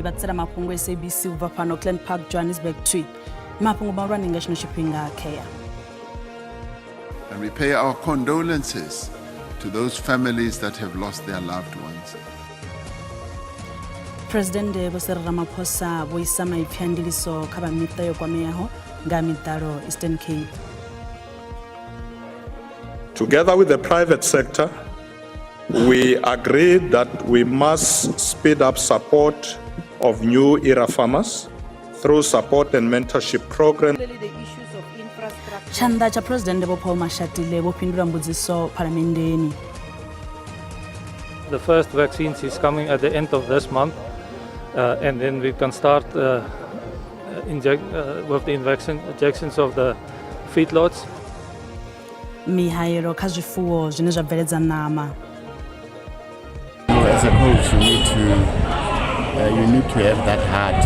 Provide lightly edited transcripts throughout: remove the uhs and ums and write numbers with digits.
Ndi vhatsela mafhungo SABC u bva fhano Glen Park Johannesburg 2. Mafhungo mahulwane nga tshino tshifhinga khea. And we pay our condolences to those families that have lost their loved ones. Presidennde Vho Cyril Ramaphosa vho isa maipfi a ndiliso kha vha miṱa yo kwameaho nga miḓalo Eastern Cape. Together with the private sector, we agreed that we must speed up support of new era farmers through support and mentorship program. Tshanḓa tsha Phresidennde Vho Paul Mashatile vho fhindula mbudziso Phalamenndeni. The first vaccines is coming at the end of this month, and then we can start inject, with the injections of the feedlots. Mihayelo kha zwifuwo zwine zwa bveledza ṋama. As a coach, you need to have that heart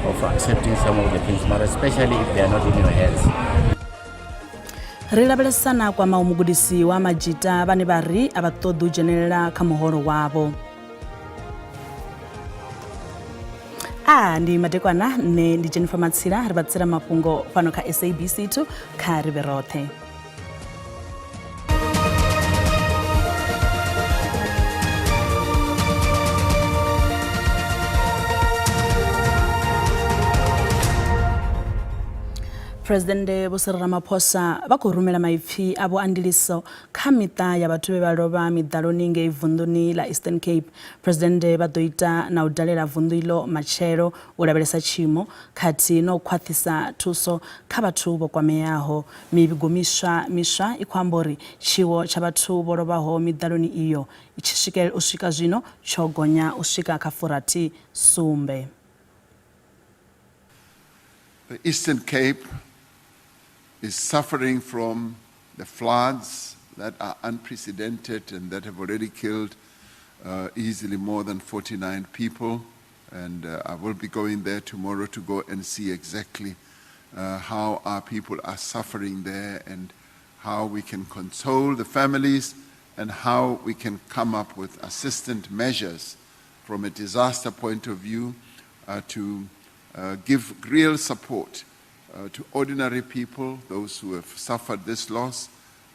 of accepting some of the things, but especially if they are not in your hands. Ri lavhelesa na kwamaho mugudisi wa Majita vhane vha ri a vha ṱoḓi u dzhenelela kha muholo wavho. A ndi madekwana nṋe ndi Jennifer Matsila ri vha tsela mafhungo fhano kha SABC 2 kha ri vhe roṱhe. Presidennde Vho Cyril Ramaphosa vha khou rumela maipfi avho a ndiliso kha miṱa ya vhathu vhe vha lovha miḓaloni ngei vunḓuni ḽa Eastern Cape. Presidennde vha ḓo ita na u dalela vunḓu iḽo matshelo u lavhelesa tshiimo khathihi na u khwaṱhisa thuso kha vhathu vho kwameaho. Mivhigo miswa miswa i khou amba uri tshiwo tsha vhathu vho lovhaho miḓaloni iyo tshi u swika zwino tsho gonya u swika kha 67. The Eastern Cape is suffering from the floods that are unprecedented and that have already killed easily more than 49 people. And I will be going there tomorrow to go and see exactly how our people are suffering there and how we can console the families and how we can come up with assistant measures from a disaster point of view to give real support to ordinary people, those who have suffered this loss,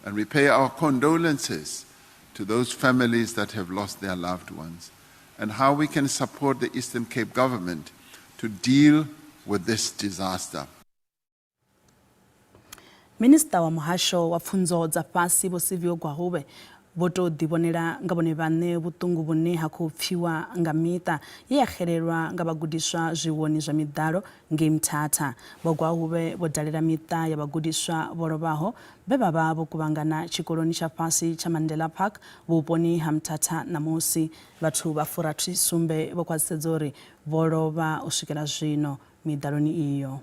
and we pay our condolences to those families that have lost their loved ones, and how we can support the Eastern Cape government to deal with this disaster. Minisiṱa wa muhasho wa pfunzo dza fhasi Vho Siviwe Gwarube vho tou ḓivhonela nga vhone vhaṋe vhuṱungu vhune ha khou pfiwa nga miṱa ye ya xelelwa nga vhagudiswa zwiwoni zwa miḓalo ngei Mthatha. Vho Gwarube vho dalela miṱa ya vhagudiswa vho lovhaho vhe vha vha vho kuvhangana tshikoloni tsha fhasi tsha Mandela Park vhuponi ha Mthatha ṋamusi. Vhathu vha 67 vho khwaṱhisedza uri vho lovha u swikela zwino miḓaloni iyo.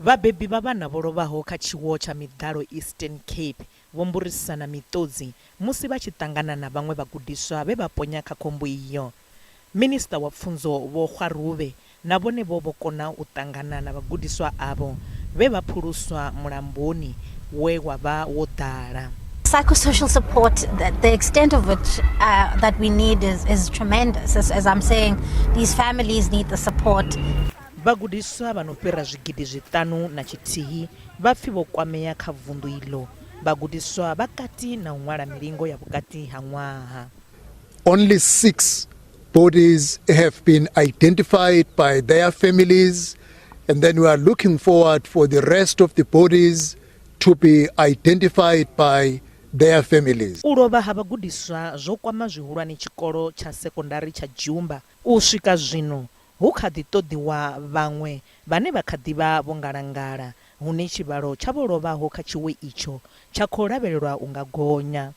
Vhabebi vha vhana vho lovhaho kha tshiwo tsha miḓalo Eastern Cape vho mburisana miṱodzi musi vha tshi ṱangana na vhaṅwe vhagudiswa vhe vha ponya kha khombo iyo. Minisiṱa wa Pfunzo Vho Gwarube na vhone vho vho kona u ṱangana na vhagudiswa avho vhe vha phuluswa mulamboni we wa vha wo ḓala. Psychosocial support, the extent of which that we need is, is tremendous. As, as I'm saying, these families need the support. Vhagudiswa vha no fhira zwigidi zwiṱanu na tshithihi vha pfi vho kwamea kha vunḓu iḽo. Vhagudiswa vha kati na u ṅwala milingo ya vhukati ha ṅwaha. Only 6 bodies have been identified by their families, and then we are looking forward for the rest of the bodies to be identified by their families. U lovha ha vhagudiswa zwo kwama zwihulwane tshikolo tsha sekondari tsha Jumba. U swika zwino hu kha ḓi ṱoḓiwa vhaṅwe vhane vha kha ḓi vha vho ngalangala, hune tshivhalo tsha vho lovhaho kha tshiwo itsho tsha khou lavhelelwa u nga gonya.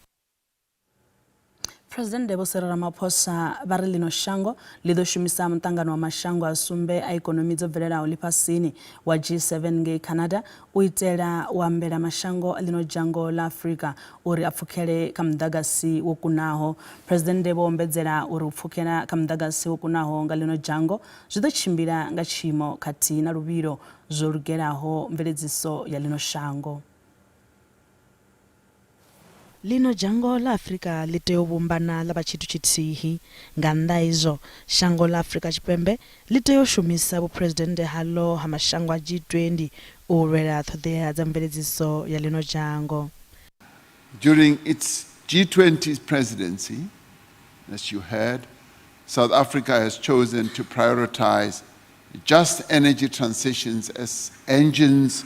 Phresidennde Vho Cyril Ramaphosa vha ri ḽino shango ḽi ḓo shumisa muṱangano wa mashango a sumbe a ikonomi dzo bvelelaho ḽifhasini wa G7 ngei Canada u itela u ambela mashango a ḽino dzhango ḽa Afrika uri a pfukhele kha muḓagasi wo kunaho. Phresidennde vho ombedzela uri u pfukhela kha muḓagasi wo kunaho nga ḽino dzhango zwi ḓo tshimbila nga tshiimo khathihi na luvhilo zwo lugelaho mveledziso ya ḽino shango. Ḽino dzhango ḽa Afrika ḽi tea u vhumbana ḽa vha tshithu tshithihi. Nga nnḓa ha izwo, shango ḽa Afrika Tshipembe ḽi tea u shumisa vhuphuresidennde haḽo ha mashango a G20 u lwela ṱhoḓea dza mveledziso ya ḽino dzhango. During its G20 presidency, as you heard, South Africa has chosen to prioritize just energy transitions as engines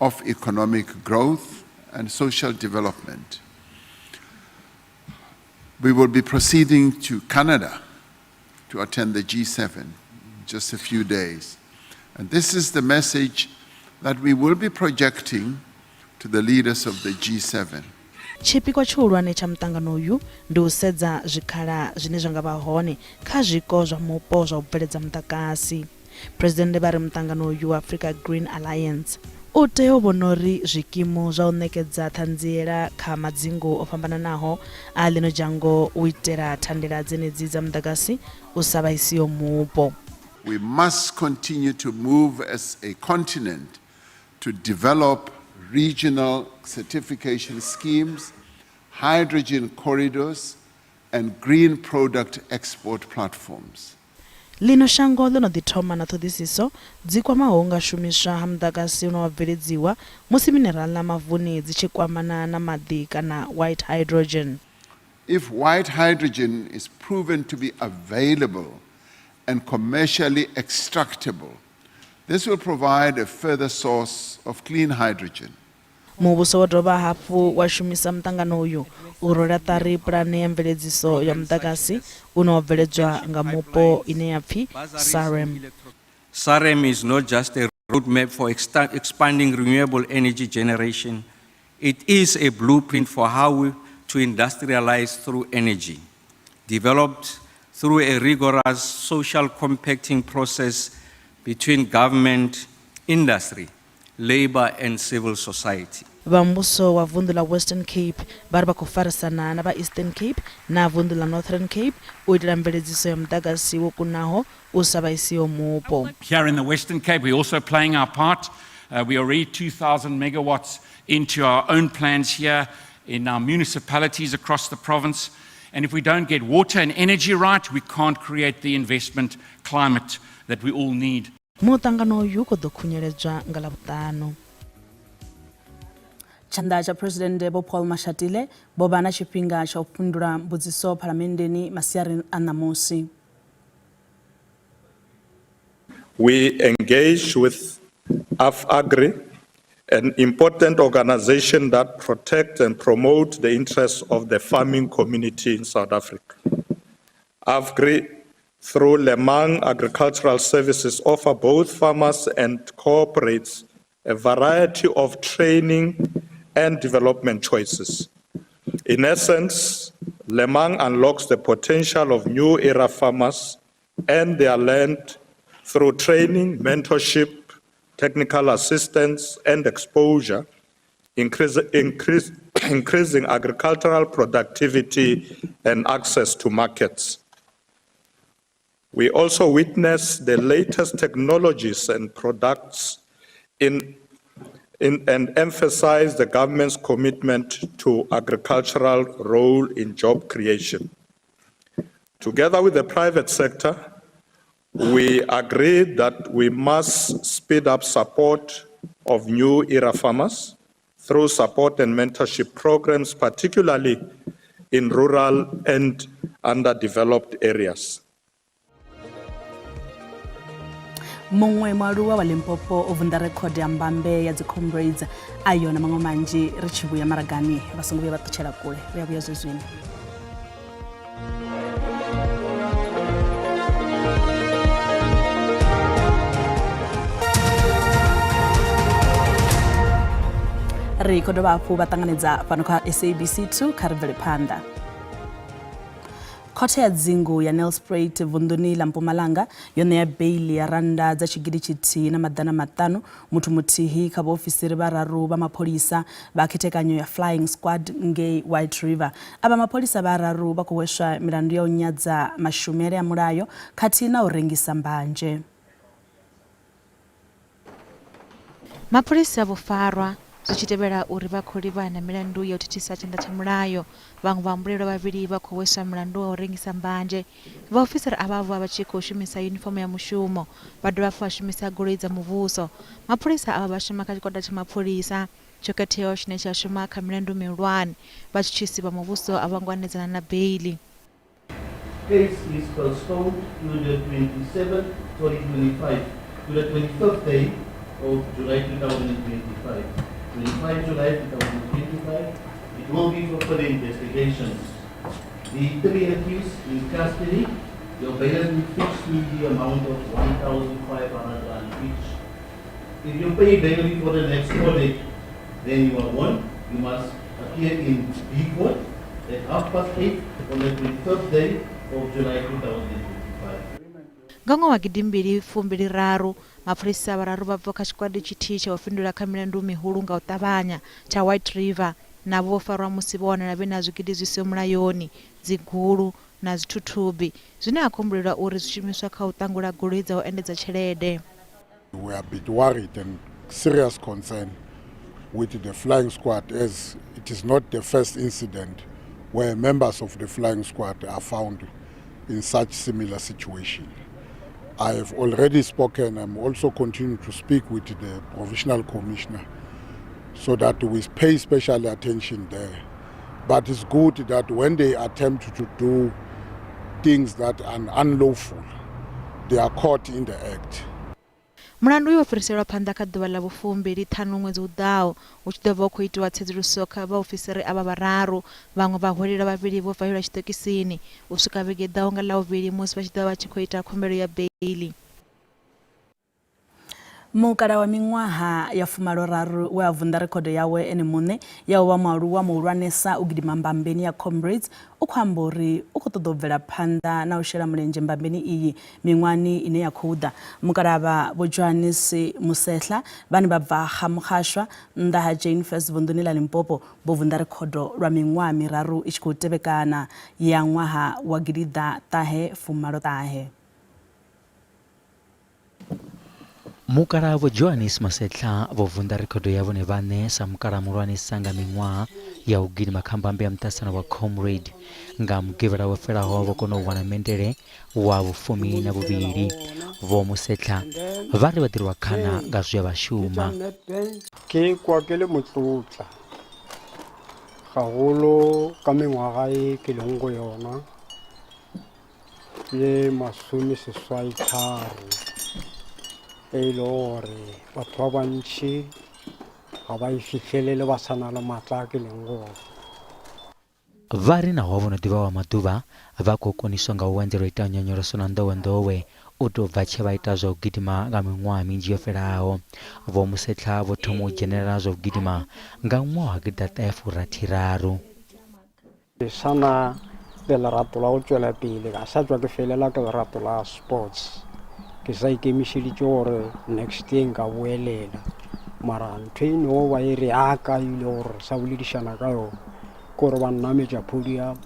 of economic growth and social development. We will be proceeding to Canada to attend the G7 in just a few days. And this is the message that we will be projecting to the leaders of the G7. Tshipikwa tshihulwane tsha muṱangano uyu ndi u sedza zwikhala zwine zwa nga vha hone kha zwiko zwa mupo zwa u bveledza muḓagasi. Phresidennde vha ri muṱangano uyu wa Africa Green Alliance u tea u vhona uri zwikimu zwa u ṋekedza ṱhanziela kha madzingu o fhambananaho a ḽino dzhango u itela thandela dzenedzi dza muḓagasi u sa vhaisiho mupo. We must continue to move as a continent to develop regional certification schemes, hydrogen corridors and green product export platforms. Ḽino shango ḽo no ḓi thoma na ṱhoḓisiso dzi kwamaho u nga shumiswa ha muḓagasi une wa bveledziwa musi mineraḽa mavuni dzi tshi kwamana na maḓi kana white hydrogen. If white hydrogen is proven to be available and commercially extractable, this will provide a further source of clean hydrogen. Muvhuso wo dovha hafhu wa shumisa muṱangano uyu u rwela ṱari pulane ya mveledziso ya muḓagasi une wa bveledzwa nga mupo ine ya pfi SAREM. SAREM is not just a roadmap for expanding renewable energy generation, it is a blueprint for how we, to industrialize through energy, developed through a rigorous social compacting process between government, industry, labor and civil society. Vha muvhuso wa vunḓu ḽa Western Cape vha ri vha khou farisana na vha Eastern Cape na vunḓu ḽa Northern Cape u itela mveledziso ya muḓagasi wo kunaho u sa vhaisiho mupo. Here in the Western Cape, we're also playing our part. Uh, we are already 2,000 megawatts into our own plans here in our municipalities across the province. And if we don't get water and energy right, we can't create the investment climate that we all need. Muṱangano uyu u khou ḓo khunyeledzwa nga Ḽavhuṱanu. Tshanḓa tsha Phresidennde Vho Paul Mashatile vho vha na tshifhinga tsha u fhindula mbudziso Phalamenndeni masiari a ṋamusi. We engage with AfAgri, an important organization that protects and promotes the interests of the farming community in South Africa. AfGRI, through Lemang Agricultural Services, offer both farmers and corporates a variety of training and development choices. In essence, Lemang unlocks the potential of new era farmers and their land through training, mentorship, technical assistance, and exposure, increase, increase, increasing agricultural productivity and access to markets. We also witness the latest technologies and products in, in, and emphasize the government's commitment to agricultural role in job creation. Together with the private sector, we agreed that we must speed up support of new era farmers through support and mentorship programs, particularly in rural and underdeveloped areas. Muṅwe mualuwa wa Limpopo o vunḓa rekhode ya mbambe ya dzi-comrades ayo na maṅwe manzhi ri tshi vhuya maragani vha songo vhuya vha ṱutshela kule ri a vhuya zwezwino. Ri khou dovha hafhu vha ṱanganedza fhano kha SABC 2 kha ri bvele phanḓa. Khothe ya dzingu ya Nelspruit vunḓuni ḽa Mpumalanga yo ṋea beiḽi ya rannda dza tshigidi tshithihi na maḓana maṱanu muthu muthihi kha vhaofisiri vhararu vha mapholisa vha khethekanyo ya Flying Squad ngei White River. Avha mapholisa vhararu vha khou hweswa milandu ya u nyadza mashumele a mulayo khathihi na u rengisa mbanzhe. Mapholisa vho farwa Zwi tshi tevhela uri vha khou livhana milandu ya u thithisa tshanḓa tsha mulayo, vhaṅwe vhahumbulelwa vhavhili vha khou hweswa mulandu wa u rengisa mbanzhe. Vhaofisiri avha vho vha vha tshi khou shumisa yunifomo ya mushumo, vha dovha hafhu vha shumisa goloi dza muvhuso. Mapholisa avha vha shuma kha tshigwada tsha mapholisa tsho khetheaho tshine tsha shuma kha milandu mihulwane. Vhatshutshisi vha muvhuso a vho ngo hanedzana na beiḽi. Case is postponed to the 27th, sorry, 25, to the 25th day of July 2025. 25 July 2025, it will be for further investigations. The three accused in custody, your bail has been fixed to the amount of 1,500 rand each. If you pay bail before the next court date, then you are warned. You must appear in B court at 8:30 on the 25th day of July 2025. Nga ṅwaha wa gidimbili fumbili raru, mapholisa vhararu vha bvaho kha tshikwadi tshithihi tsha u fhindula kha milandu mihulu nga u ṱavhanya tsha White River navho vho farwa musi vho wanala vhe na zwigidi zwi siho mulayoni, dzigulu na zwithuthubi zwine ha khou humbulelwa uri zwi shumiswa kha u ṱangula goloi dza u endedza tshelede. We are a bit worried and serious concern with the flying squad as it is not the first incident where members of the flying squad are found in such similar situation. I have already spoken, I'm also continuing to speak with the provisional commissioner so that we pay special attention there. But it's good that when they attempt to do things that are unlawful, they are caught in the act. Mulandu uyu wo fhiriselwa phanḓa kha ḓuvha ḽa vhufumbili ṱhanu ṅwedzi u ḓaho, hu tshi ḓo vha hu khou itiwa tsedzuluso kha vhaofisiri avha vhararu. Vhaṅwe vhahwelelwa vhavhili vho valelwa tshiṱokisini u swika vhege i ḓaho nga Ḽavhuvhili musi vha tshi ḓo vha vha tshi khou ita khumbelo ya beiḽi. Mukala wa miṅwaha ya fumaloraru we a vunḓa rekhodo yawe ene muṋe ya u vha mualuwa muhulwanesa u gidima mbambeni ya Comrades u khou amba uri u khou ṱoḓa u bvela phanḓa na u shela mulenzhe mbambeni iyi miṅwahani ine ya khou ḓa. Mukalavha Vho Johannes Musehla vhane vha bva Ga-Mogashwa nnḓa ha Jane Furse vunḓuni ḽa Limpopo vho vunḓa rekhodo lwa miṅwaha miraru i tshi khou tevhekana ya ṅwaha wa gidiḓa ṱahe fumalo ṱahe. Mukalaha Vho Johannes Masetlha vho vunḓa rekhodo ya vhone vhaṋe sa mukalaha muhulwanesa nga miṅwaha ya u gidima kha mbambe ya muṱaṱisano wa Comrade. Nga Mugivhela wo fhelaho vho kona u wana mendele wa vhufumi na vhuvhili. Vho Musetlha vha ri vha ḓirwa khana nga zwe vha shuma. Ke kwa ke le motlotla gagolo ka mengwaga e ke leng go yona ye masomeseswai tharo e le gore batho ba bantši ga ba e fihlelele ba sa na le maatla a ke leng go ona. Vha ri naho vho no ḓi vha wa maḓuvha, vha khou koniswa nga u anzela u ita nyonyoloso na nḓowenḓowe u tou bva tshe vha ita zwa u gidima nga miṅwaha minzhi yo fhelaho. Vho Musetlha vho thoma u dzhenelela zwa u gidima nga ṅwaha wa gidiḓaṱahe furathi raru. Ke sa na le lerato la go tšwela pele, ga sa tšwa ke felela ke lerato la sports. Ke sa ikemišeditše gore next year nka boelela, mara ntho e no ba e re aka ile gore re sa boledišana ka yona ke gore ba nnametša podium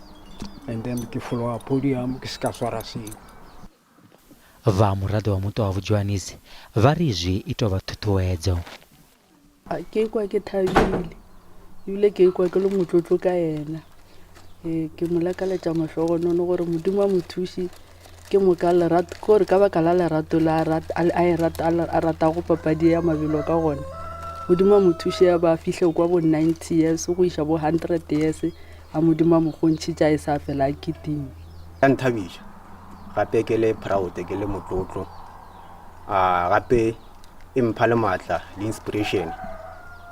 and then ke fologa podium ke se ka swara selo. Vha muraḓo wa muṱa wa Vho Johannes vha ri izwi i tou vha ṱhuṱhuwedzo. Ke ikwa ke thabile ebile ke ikwa ke le motlotlo ka yena. Ee, ke mo lakaletša mahlogonono gore Modimo a mo thuše ke moka lerato kore ka baka la lerato la a ratago papadi ya mabelo ka gona Modimo a mo thuše a ba fihle kwa bo 90 years go iša bo 100 years a Modimo a mo kgontšhitše a e sa fela a kitima. Ya nthabiša gape ke le proud ke le motlotlo a gape e mpha le maatla le inspiration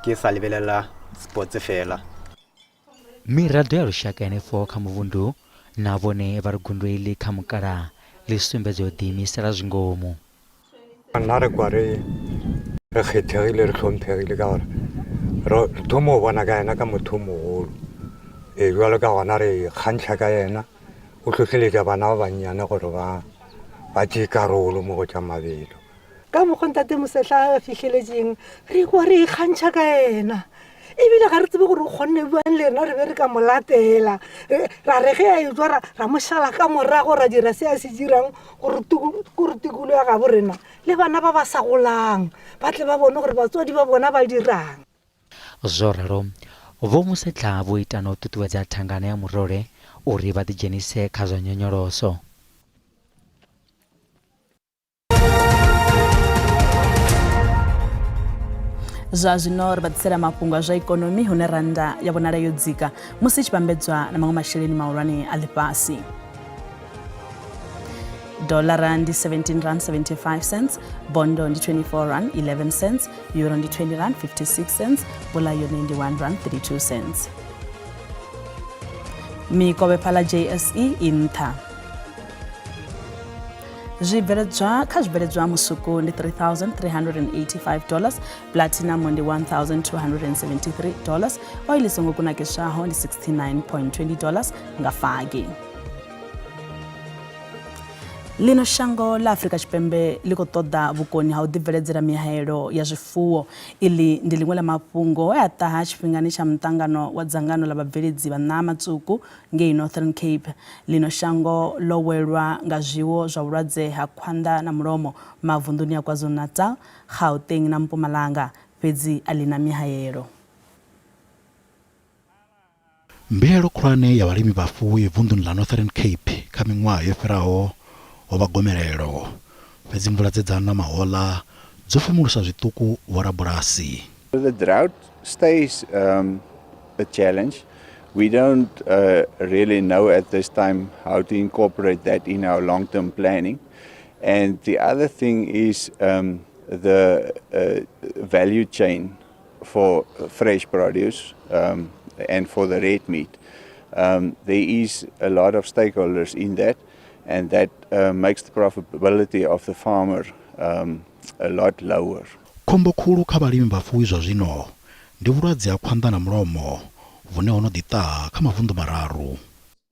ke sa lebelela sports fela. Miraḓo ya lushaka henefho kha muvhundu na vhone vha ri gundo iḽi kha mukalaha ḽi sumbedza u ḓiimisela zwi ngomu. Nna re kwa re re kgethegile re hlomphegile ka gore re thoma go bona ka yena ka motho o mogolo ee jalo ka gona re ikgantšha ka yena o hlohleletša bana ba bannyane gore ba ba tšee karolo mo go tša mabelo. Ka mokgwa Ntate Mosehla a fihleletšeng, re ikwa re ikgantšha ka yena. Ebile ga re tsebe gore o kgonne bjang le rena re be re ka mo latela. Ra re ge a etšwa ra, ra mo šala ka morago ra dira se a se dirang gore gore tikolo ya gabo rena le bana ba ba sa golang ba tle ba bone gore batswadi ba bona ba dirang. Zwo ralo, Vho Musetlha vho ita na u ṱuṱuwedza thangana ya murole uri vha ḓidzhenise kha zwa nyonyoloso. Zwa zwino ri vha ḓisela mafhungo a zwa ikonomi hune rannda ya vhonala yo dzika musi i tshi vhambedzwa na maṅwe masheleni mahulwane a ḽifhasi. Dollara ndi 17 rand 75 cents, bondo ndi 24 rand 11 cents, euro ndi 20 rand 56 cents, pula yone ndi 1 rand 32 cents. Mikovhe fhaḽa JSE i nṱha. Zwibveledzwa kha zwibveledzwa musuku ndi 3385 dollars, platinum ndi 1273 dollars, oil i songo kunakiswaho ndi 69.20 dollars nga fagi. Ḽino shango ḽa Afrika Tshipembe ḽi khou ṱoḓa vhukoni ha u ḓibveledzela mihaelo ya zwifuwo. Iḽi ndi ḽiṅwe ḽa mafhungo e a ṱaha tshifhingani tsha muṱangano wa dzangano ḽa vhabveledzi vha ṋama tswuku ngei Northern Cape. Ḽino shango ḽo welwa nga zwiwo zwa vhulwadze ha khwanḓa na mulomo mavunḓuni a KwaZulu-Natal, Gauteng na Mpumalanga, fhedzi a ḽi na mihaelo. Mbilaelo khulwane ya vhalimi vhafuwi vunḓuni ḽa Northern Cape kha miṅwaha yo fhiraho ho vha gomelelo, fhedzi mvula dze dza na mahoḽa dzo femulusa zwiṱuku vhorabulasi. The drought stays a challenge. We don't really know at this time how to incorporate that in our long-term planning. And the other thing is the value chain for fresh produce and for the red meat. There is a lot of stakeholders in that, and that makes the profitability of the farmer a lot lower. Khombo khulu kha vhalimi vhafuwi zwa zwino ndi vhulwadze ha khwanḓa na mulomo vhune ho no ḓi ṱaha kha mavunḓu mararu.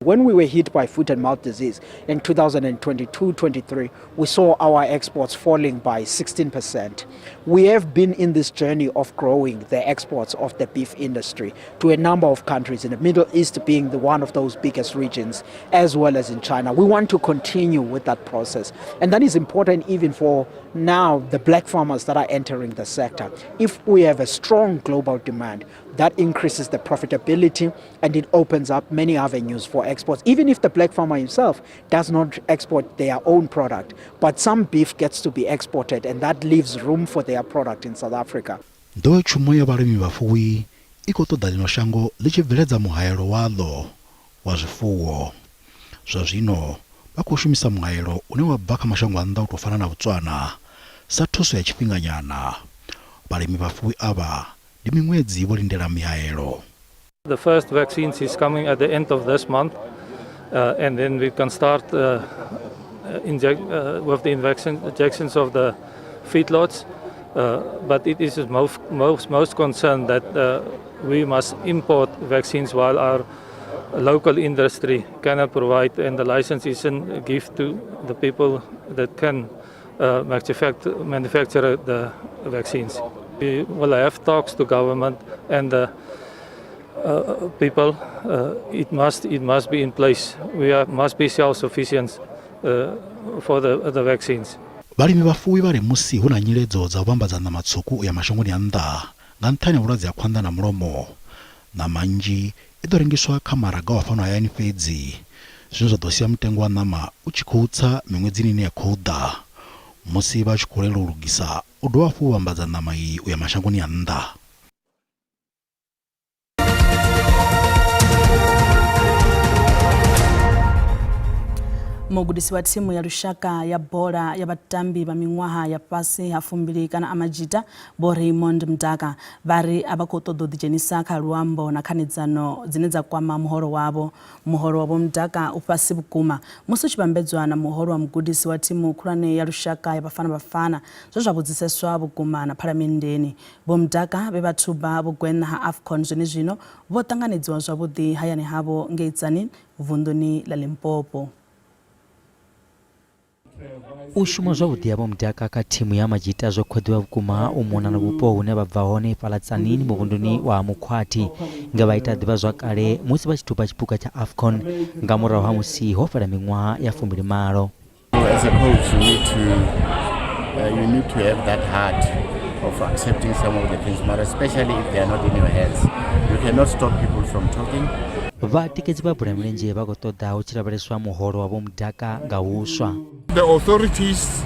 When we were hit by foot and mouth disease in 2022-23, we saw our exports falling by 16%. We have been in this journey of growing the exports of the beef industry to a number of countries, in the Middle East being the one of those biggest regions, as well as in China. We want to continue with that process. And that is important even for now the black farmers that are entering the sector. If we have a strong global demand, that increases the profitability and it opens up many avenues for exports, even if the black farmer himself does not export their own product. But some beef gets to be exported and that leaves room for their product in South Africa. Nḓowetshumo ya vhalimi vhafuwi i khou ṱoḓa ḽino shango ḽi tshi bveledza muhaelo waḽo wa zwifuwo. Zwa zwino vha khou shumisa muhaelo une wa bva kha mashango a nnḓa u tou fana na Botswana sa thuso ya tshifhinganyana. Vhalimi vhafuwi avha ndi miṅwedzi vho lindela mihaelo. The first vaccines is coming at the end of this month, and then we can start with the injections of the feedlots. But it is most concerned that we must import vaccines while our local industry cannot provide, and the license isn't given to the people that can manufacture the vaccines. We will have talks to government and the people. It must be in place. We must be self-sufficient for the vaccines. Vhalimi vhafuwi vha ri musi hu na nyiledzo dza u vhambadza ṋama tswuku u ya mashangoni a nnḓa nga nṱhani ha vhulwadze ha khwanḓa na mulomo, ṋama nnzhi i ḓo rengiswa kha maraga wa fhano hayani fhedzi, zwine zwa ḓo sia mutengo wa ṋama u tshi khou tsa miṅwedzini ine ya khou ḓa musi vha tshi khou lwela u lugisa u dovha hafhu u vhambadza ṋama iyi u ya mashangoni a nnḓa. Mugudisi wa thimu ya lushaka ya bola ya vhatambi vha miṅwaha ya fhasi ha 20 kana Amajita Vho Raymond Mdaka vha ri a vha khou ṱoḓa u ḓidzhenisa kha luambo na khanedzano dzine dza kwama muholo wavho. Muholo wa Vho Mdaka u fhasi vhukuma musi u tshi vhambedzwa na muholo wa mugudisi wa thimu khulwane ya lushaka ya Bafana Bafana, zwe zwa vhudziseswa vhukuma na phalamenndeni. Vho Mdaka vhe vha thuba vhugweṋa ha AFCON zwenezwino vho ṱanganedziwa zwavhuḓi hayani havho ngei Tzaneen vunḓuni ḽa Limpopo. U shuma zwavhuḓi ha Vho Mdaka kha thimu ya Amajita zwo khoḓiwa vhukuma u mona na vhupo hune vha bva hone fhaḽa Tzaneen muvhunduni wa Mukhwathi nge vha ita ḓivhazwakale musi vha tshi thuba tshiphuga tsha AFCON nga murahu ha musi ho fhela miṅwaha ya 28. As a coach, you need to have that heart of accepting some of the things, but especially if they are not in your hands. You cannot stop people from talking. Vhatikedzi vha bola ya milenzhe vha khou ṱoḓa hu tshi lavheleswa muholo wa Vho Mudaka nga huswa. The authorities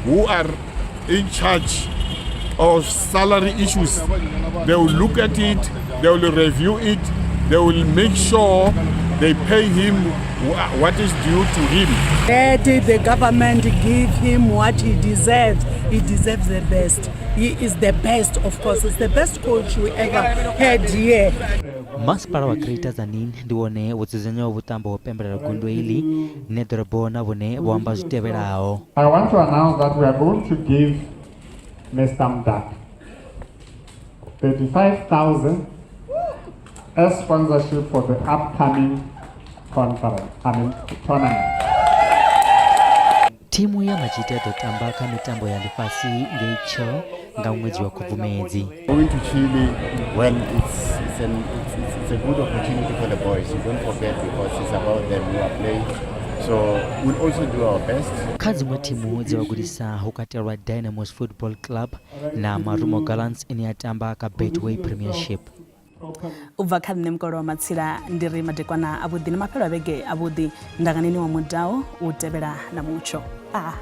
who are in charge of salary issues, they will look at it, they will review it, they will make sure they pay him what is due to him. Let the government give him what he deserves. He deserves the best. He is the best, of course. It's the best coach we ever had here. Masipala wa Greater Tzaneen ndi wone wo dzudzanyaho vhuṱambo ha u pembelela gundo iḽi. Ṋeḓorobo na vhone vho amba zwi tevhelaho. I want to announce that we are going to give Mr. Mdaka 35,000 as sponsorship for the upcoming conference, I mean, tournament. Thimu ya Majita ya ḓo tamba kha mitambo ya ḽifhasi ngei Chile nga ṅwedzi wa Khubvumedzi. Going to Chile, well, it's a good opportunity for the boys. You don't forget because it's about them who are playing. So we'll also do our best. Kha dziṅwe thimu dze vha gudisa hu katelwa Dynamos Football Club na Marumo Gallants ine ya tamba kha Betway Premiership. U bva kha nṋe mukolo wa matsila ndi ri madekwana avhuḓi na mafhelo a vhege avhuḓi ndanganeni wa mudao u tevhela na mutsho a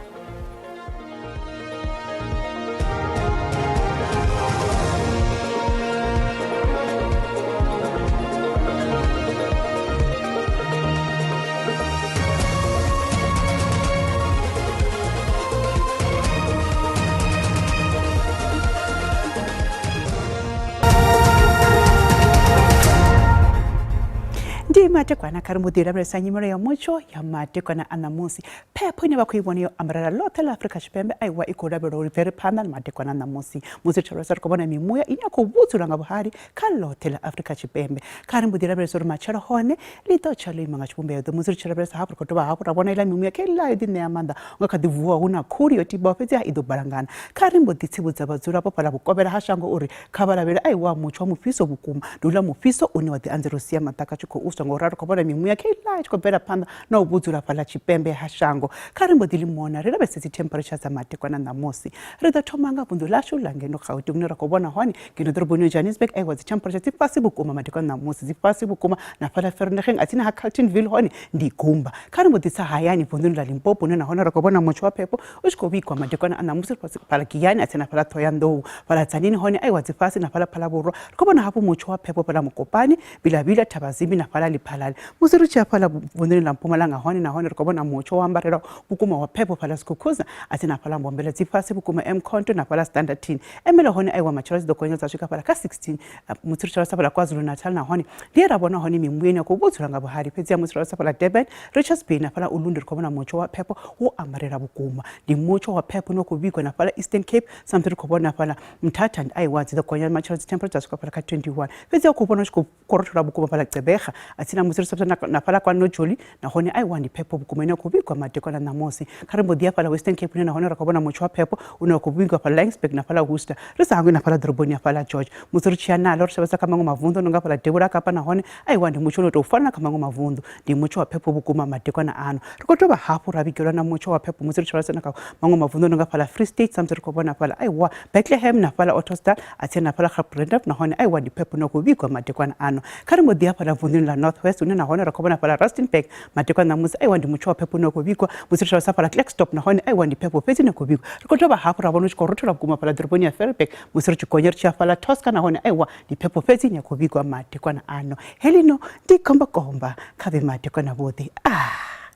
Ndi madekwana kha ri mbo ḓi lavhelesa nyimelo ya mutsho ya madekwana a ṋamusi. Phepho ine vha khou i vhona yo ambarela ḽoṱhe ḽa Afrika Tshipembe aiwa i khou lavhelelwa uri bvele phanḓa na madekwana a ṋamusi. Musi ri tshi lavhelesa ri khou vhona mimuya ine ya khou vhudzula nga vhuhali kha ḽoṱhe ḽa Afrika Tshipembe. Kha ri mbo ḓi lavhelesa uri matshelo hone ḽi ḓo tsha ḽo ima nga tshivhumbeo ḓe. Musi ri tshi lavhelesa hafhu ri khou dovha hafhu ra vhona iḽa mimuya kheiḽa yo ḓi ṋea maanḓa u nga kha ḓi vuwa hu na khuli yo tibaho fhedziha i ḓo balangana. Kha ri mbo ḓi tsivhudza vhadzulapo fhaḽa vhukovhela ha shango uri Kha vha lavhelele aiwa mutsho wa mufhiso vhukuma. Ndi uḽa mufhiso une wa ḓi anzela u sia maḓaka a tshi khou swa ngauralo ri khou vhona mimuya kheiḽa i tshi khou bvela phanḓa na u vhudzula fhaḽa tshipembe ha shango. Kha ri mbo ḓi ḽi mona ri lavhelese dzi temperature dza madekwana ṋamusi. Ri ḓo thoma nga vunḓu ḽashu ḽa ngeno Gauteng hune ra khou vhona hone ngeno ḓoroboni ya Johannesburg aiwa dzi temperature dzi fhasi vhukuma madekwana ṋamusi dzi fhasi vhukuma na fhaḽa Vereeniging a tsini ha Carltonville hone ndi gumba. Kha ri mbo ḓi tsa hayani vunḓuni ḽa Limpopo hune nahone ra khou vhona mutsho wa phepho u tshi khou vhigwa madekwana a ṋamusi ri fhasi fhaḽa Giyani a tsini na fhaḽa Ṱhohoyanḓou fhaḽa Tzaneen hone aiwa dzi fhasi na fhaḽa Phalaborwa ri khou vhona hafhu mutsho wa phepho fhaḽa Mokopane Vilavila Thabazimbi na fhaḽa Lephalale musi ri tshi ya fhaḽa vunḓuni ḽa Mpumalanga hone nahone ri khou vhona mutsho wo ambarelaho vhukuma wa phepho fhaḽa Skukuza a tsini na fhaḽa Mbombela dzi fhasi vhukuma Mkhonto na fhaḽa Standerton Emela hone aiwa matshelo dzi ḓo gonya dza swika fhaḽa kha 16 musi ri tshi lavhelesa fhaḽa KwaZulu-Natal nahone ndi he ra vhona hone mimuya ine ya khou vhudzula nga vhuhali fhedziha musi ri lavhelesa fhaḽa Durban Richards Bay na fhaḽa Ulundi ri khou vhona mutsho wa phepho wo ambarela vhukuma ndi mutsho wa phepho une wa khou vhigwa na fhaḽa Eastern Cape samusi ri khou vhona fhaḽa Mthatha ndi aiwa dzi ḓo gonya matshelo dzi temperature dza swika fhaḽa kha 21 fhedzi a khou vhona u tshi khou korothola vhukuma fhaḽa Gqeberha a tsini musi ri sa na fhaḽa kwa Nojoli nahone aiwa ndi phepho vhukuma ine ya khou vhigwa madekwana ṋamusi kha ri mbo ḓi ya fhaḽa Western Cape hune nahone ra khou vhona mutsho wa phepho une wa khou vhigwa fhaḽa Laingsburg na fhaḽa Worcester ri sa hangwi na fhaḽa ḓoroboni ya fhaḽa George musi ri tshi ya naḽo ri shavhesa kha maṅwe mavunḓu no nga fhaḽa Devhula Kapa nahone aiwa ndi mutsho une tou fana na kha maṅwe mavunḓu ndi mutsho wa phepho vhukuma madekwana ano ri khou dovha hafhu ra vhigelwa na mutsho wa phepho musi ri tshi lavhelesa na kha maṅwe mavunḓu no nga fhaḽa Free State samusi ri khou vhona fhaḽa aiwa Bethlehem na fhaḽa Ottosdal a tsini na fhaḽa Graaff-Reinet nahone aiwa ndi phepho no khou vhigwa madekwana ano kha ri mbo ḓi ya fhaḽa vunḓuni ḽa North West hune nahone ra khou vhona fhaḽa Rustenburg madekwana ṋamusi aiwa ndi mutsho wa phepho no khou vhigwa musi ri tshi lavhelesa fhaḽa Klerksdorp nahone aiwa ndi phepho fhedzi no khou vhigwa ri khou dovha hafhu ra vhona u tshi khou rothola vhukuma fhaḽa ḓoroboni ya Vereeniging musi ri tshi gonya ri tshi ya fhaḽa Tosca nahone aiwa ndi phepho fhedzi ine ya khou vhigwa madekwana ano. Heḽino ndi khombakomba kha vhe madekwana vhuḓi. Ah!